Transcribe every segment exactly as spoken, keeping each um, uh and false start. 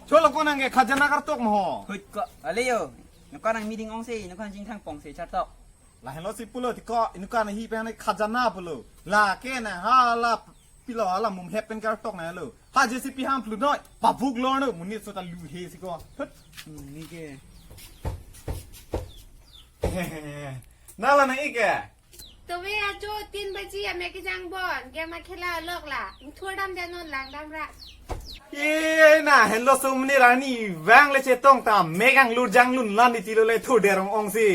Cholo, ko nang ke khajana kartok mo ho. Hut ko, ale yo. Nukha nang meeting ongsi, nukha jingthang pongsi chartok. Lahenlo si pulo ti ko, nukha nang hi pen khajana pulo. La ke na hala pilo hala mum hepen kartok na lo. Ha J C B ham pulo noi. Pabuk lo no, monit sota lu he si ko. Hut. Hmm, ni ke. Na la nang ik ke. Tobe ajo tin baji ame kejang bon, game akhela lok la. Ingthur dam janon lang dam ra. Ye na, helo sumni rani, vang le chetong ta, megang lur jang lun lan iti lo le thu derong ongsi.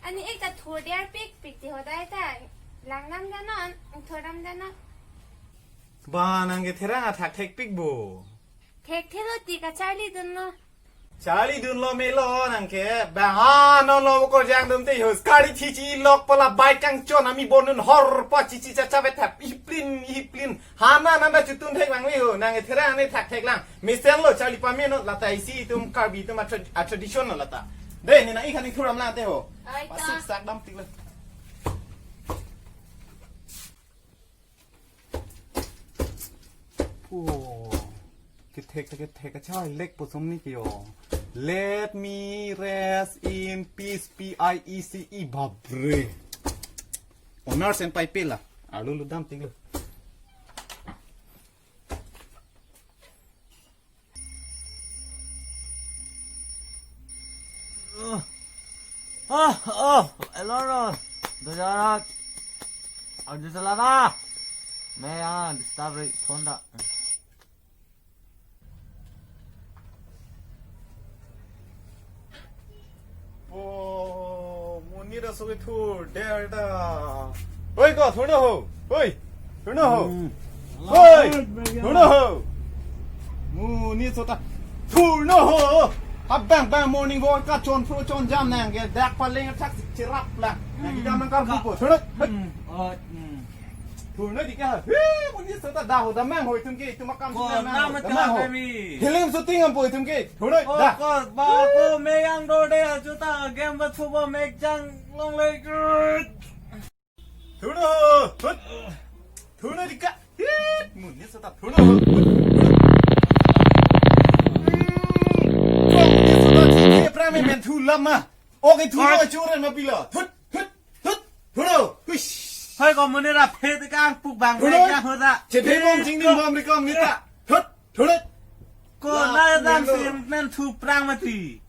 Ani ek ta thur der pik pik ti hodai ta, lang dam janon, ingthur dam janon. Ba nang ke therang athak thek pik bo. Thek thelo ti kacharli dunlo. Charli dunlo melo nang ke. Bang ha non lo ko jang dum te ho. Kari thi chi lok pala bai kangchon ami bonun hor pa chi chi cha cha vet thap. Iplin iplin. Hana nanda chutun thek lang mi ho. Nang ke therang ne thak thek lang. Mesen lo charli pame non lata isi itum Karbi itum a tra-, a tradition lo lata. De ni na ikhan ning thuram lang te ho. Ai ta. Pasuk sak dam tik lo. Oh, kethek ta kethek achai lek po som ni kio. Let me rest in peace, P I E C E, bapre. Honors and paipela. Alu ludam tinggal. Oh, oh, hello, hello. Dojarat. Aduh, salah dah. May ah, disturb ri, phone dah. Po, monit aso ke thur der da. Oi, ko, thur no ho. Oi, thur no ho. Hmm. Oi, thur no ho. Monit sota. Thur no ho. Habang bang morning walk kachon phro chon jam nang ke dak paleng thak cherap lang. Nang kita nang kar bupo. Thur no. Hmm. Oh, hmm. Thur no di ka. He, monit sota da ho, damang ho itum ke, itum akam ko sila nang ho. Damang ho. Film shooting am po itum ke. Thur noi, oh, da. Ko, ba, ko, megang do de, achuta, game ba thubo, mek jang, long le, grrrr. Thur no, hut. Thur no di ka. Hit, monit sota, thur no, hut. Ko, monit sota, chi, chi, pra me, men thu lam ma. Okay, thur no, churen ma pilo. Hut, hut, hut, thur no, hush. Hoi, ko, monit ra, phe, te kang, puk bang, thur no, mek jang, hut ra. Che, phe, bom, jing, ning, bom, ri, kom, ni ta. Hut. Thur no. Ko la, na dam lo. Si men thu prang mati.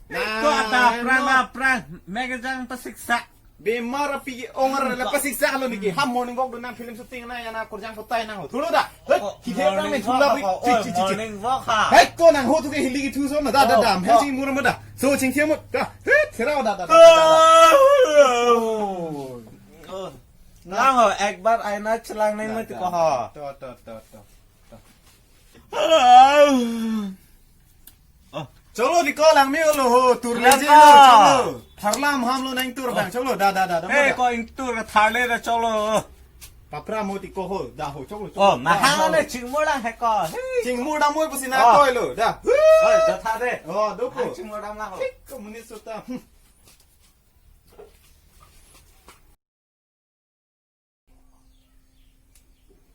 Na, ko ada prang no. Na prang. Mek jang pasiksa. Bemar api ong ar la pasiksa lo niki. Ham morning walk do nang film shooting na ya na kurjang kotai nang ho. Thur no da. Hei, oh, ki he prang men morning thu la walk bi. Ho, chi, oh, chi, chi, chi. Morning walk ha. Hei, ko nang ho thu ke hili ki thu so na da da. Oh, dam. Hei, oh. Ching mur ma da. So ching thiam mut. Da. Hei, thera da da da da da. Oh. Oh. Nang ho, ek bar aina chelang neng mati ko ho. To, to, to, to. Oh. Cholo di ko lang mi lo ho, tur le je lo, cholo. Tharlam ham lo nang tur bang, cholo, da, da, da, da, hey, da. Ko ingtur tharle da, cholo. Papra mo di ko ho, da ho, cholo, cholo. Oh, mahang le chingmur lang he ko. Hey. Chingmur dam mo pusi na ko lo, da. Oh, da tha de. Oh, do ko. Chingmur dam lang ho. Thik ko monit sota. Hmm.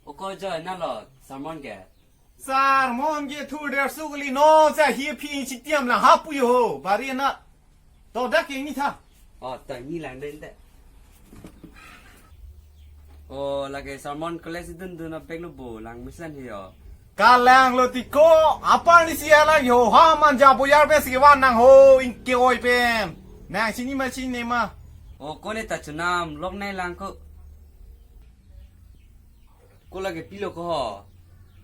Oko jo na lo, sermon ke. Sermon ke thur der sukli no, sa hi phi chitiam la hapu yo ho, bari na. To dak ke ni tha. Oh, to ni lang den de. Oh, lake sermon college dun dun na bek lo bo, lang misan hi yo. Kalang lo ti ko, apar ni si alang yo, ha man ja boyar pen si van nang ho, ingke oi pen. Nang sini ma sini ma. Oh, ko ne ta chunam, lok ne lang ko. Ko lake pilo ko ho.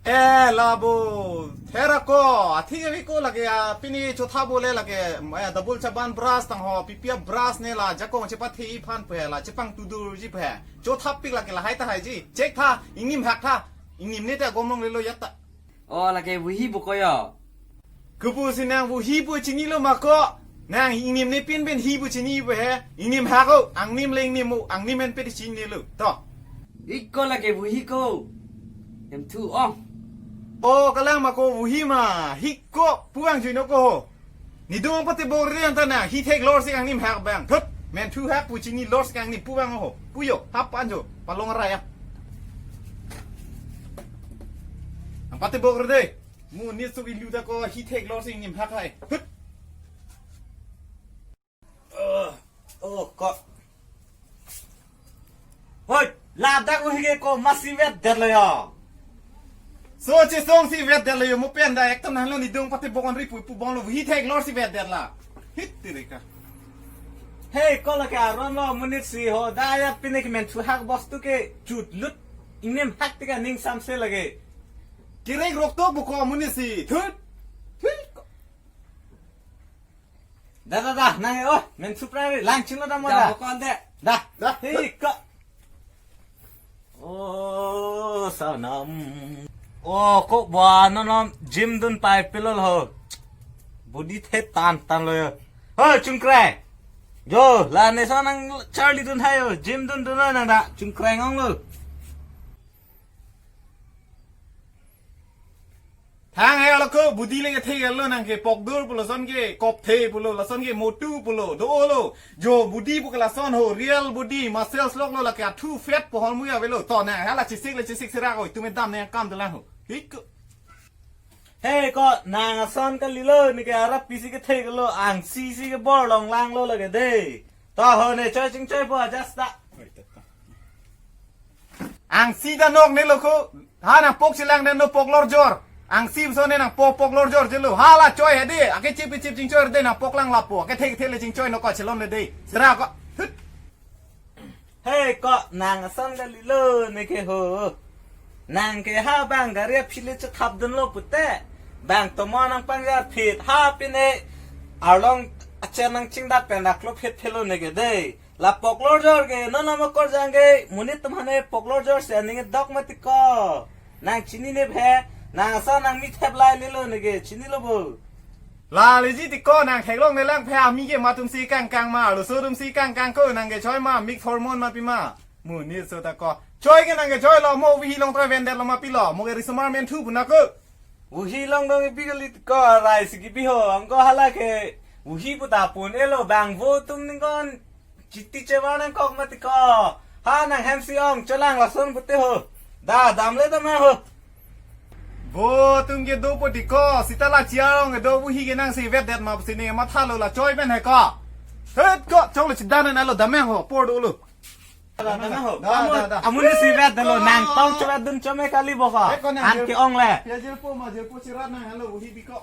Eh, la bo, thera ko, athi ke ko lake, ah, pini chotha bole lake, eh, double chaban brush tang ho, P P F brush ne la, jakong chepathi iphan pe la, chepang tudur ji pe. Chotha pik lake la hai ta hai ji. Check tha, ingnim hak tha. Ingnim ne ta gomong lelo ya ta. Oh, lake wuhi bu ko yo. Kubu si nang wuhi bu chini lo ma ko. Nang ingnim ne pin ben hi bu chini bu he. Ingnim ha ko, angnim le ingnim mu, angnim en pe di chini lo. To. Ik ko lake wuhi ko. Em thu ong. Oh, kalang ma ko wuhi ma. Hi ko, puang jui no ko ho. Nidung pati bor rian ta na, hi thek lor si angnim hak bang. Thut, men thu hak pu chini lor si angnim pu bang ho. Pu yo, hap anjo, palong raya. Patebok re de. Monit so ilu ta ko hi theklor si ingnim hak hai. Hut. Oh, oh, ko. Oi, ladak uhi ke ko masi vetdet lo yo. So chesong si vetdet lo yo, mo pen da ekta nanglo ni dung patebok an ri pu pu bong lo hi theklor si vetdet la. Hit tirika. Hey, ko lake aron lo monit si ho, da ya pine ke men thu hak bostu ke chut lut. Ingnim hak tika ning samse lake. Kirek rok to buko monit si. Thut. Thut. Da, da, da, nang, oh, men supra lang chinglo da mo Da, da. Buko ande. Da. Da. Hey, ko. Oh, sanam. Oh, ko ba no no gym dun pai pilol ho. Body the tan tan lo yo. Ho, chungkre. Jo, la ne sa nang charli dun hai yo. Gym dun dun lo nang da. Chungkre ngong lo. Thang hai alako body le kethe lo nang ke pokdur pulo son ke kopthe pulo lason ke motu pulo do lo jo body pu ke lason ho real body muscles lok lo lake athu fat pohol muya velo to nang hala chisik le chisik sira ko itume dam ne kam dalan ho hik. Hey ko nang ason kalilo ne ke arap pisi kethe lo angsi si ke bor long lang lo lake de. To ho ne choi ching choi po just da. Angsi da nok ne lo ko. Ha nang pok chilang ne no pok lor jor. Angsi so ne nang pok pok lor jor jelo. Hala choi he de. Ake chip chip ching choi de nang pok lang lapo. Ake thek thek le ching choi no ko chelon le de. Sera ko. Hut. Hey ko nang ason kalilo ne ke ho. Nang ke ha bang gari aphi le chethap dun lo pute. Bang tomo nang pangjar phit ha pine. Arlong achen nang chingdak pen dak lo phit phelo ne ke de. La poklor jor ke, non nama kor jang ke, monit tum hane poklor jor si aning dok mati ko. Nang chinine phe, nang asa nang mi thep lai lelo ne ke, chinilo bo. La leji ti ko nang theklong ne lang phe ami ke ma tum si kang kang ma, lo so tum si kang kang ko nang ke choi ma, mix hormone ma pi ma. Monit so ta ko. Choi ke nang ke choi lo, mo vihi long tra vendet lo ma pi lo, mo ke risomar men thu puna ko. Uhi long dong ipi kali ko rai si kipi ho, ang ko hala ke uhi puta pun elo bang vo tum ning kon chiti chewa nang kok mati ko. Ha nang hem si ong cholang lason pute ho. Da dam le dam ho. Vo tum ke do poti ko, sita la chiarong ke do uhi ke nang si vetdet ma si ne matha lo la choi pen he ko. Het ko chong le chidan na lo dam ho, por do lo. Da, da, da. Amun, amun si vet dalo, nang tong chevet dun chome kali boka. Eh, ko nang An jil- ke ong le. Ya jil po ma jil po chirat nang halo uhi biko.